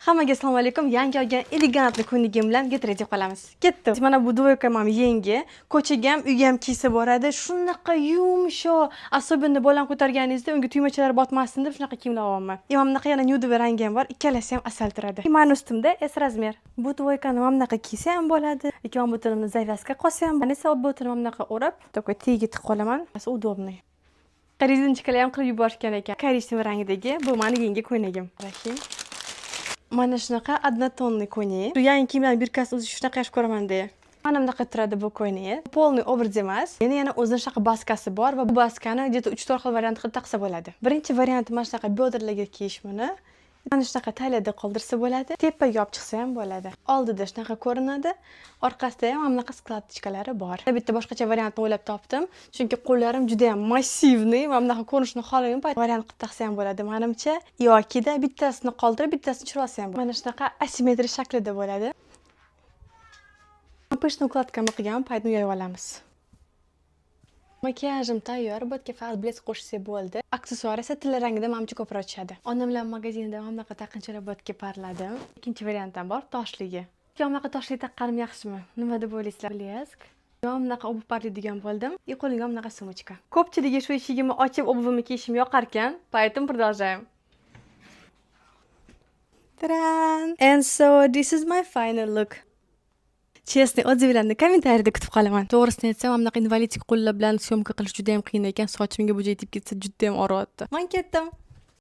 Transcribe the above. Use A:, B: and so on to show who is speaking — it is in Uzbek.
A: Hammaga assalomu alaykum. Yangi olgan элегантный ko'ylagim bilan get ready qilamiz. Ketdim. Mana bu двойка ham yangi. Ko'chaga ham, uyga ham kiysa boradi. Shunaqa yumshoq. Особенно bolam ko'targaningizda unga tugmachalar botmasin deb shunaqa kiyimlar olyapman. И mana bunaqa yana нюдовый rangi ham bor. Ikkalasi ham asal turadi. Mani ustimda S размер. Bu двойка ni mana bunaqa kiysa ham bo'ladi. Yoki mana bu tilimni завязка qilsa ham. Esa bu tilni mana bunaqa o'rab, такой tagiga tiqib qolaman. Удобный. Резиночка lar ham qilib yuborishgan ekan. Коричневый rangdagi bu mani yangi ko'ylagim. Rahim. Mana shunaqa однотонный ko'ylak. Shu yangi kiyimlarni бирка sini o'zi shunaqa yaxshi ko'raman deya. Mana bunaqa turadi bu ko'ylak. Полный образ emas. Yana o'zini shunaqa баска si bor va bu баска ni где-то 3-4 xil variant qilib taqsa bo'ladi. Birinchi varianti mana shunaqa бёдра larga kiyish buni. Mana shunaqa taliyada qoldirsa bo'ladi. Tepaga olib chiqsa ham bo'ladi. Oldida shunaqa ko'rinadi. Orqasida ham mana bunaqa складочка lari bor. Bitta boshqacha variantni o'ylab topdim. Chunki qo'llarim juda ham массивный, mana bunaqa ko'rinishini xohlagan variant qilib taqsa ham bo'ladi menimcha. Yokida bittasini qoldirib, bittasini tushirib olsa ham. Mana shunaqa asimetrik shaklida bo'ladi. Пышный укладка ni qilgan paytni yoyib olamiz. Makiyajim tayyor. Bu yerga faqat блеск qo'shsak bo'ldi. Aksessuar esa tilla rangida manimcha ko'proq tushadi. Onamlar magazinida mana bunaqa taqinchoqlar bu yerga parladim. Ikkinchi variant ham bor, toshligi. Yo bunaqa toshli taqqanim yaxshimi? Nima deb o'ylaysizlar? Блеск. Yo bunaqa обувь parlaydigan bo'ldim. И qo'limga bunaqa сумочка. Ko'pchiligi shu eshigimni ochib обувь imni kiyishim yoqar ekan, поэтому продолжаем. Ta-da! And so this is my final look. Честный отзыв larni kommentariyada kutib qolaman. To'g'risini aytsam, mana bunaqa инвалидский qo'llar bilan съёмка qilish juda ham qiyin ekan. Sochimga bu joy yetib ketsa, juda ham og'riyapti. Men ketdim.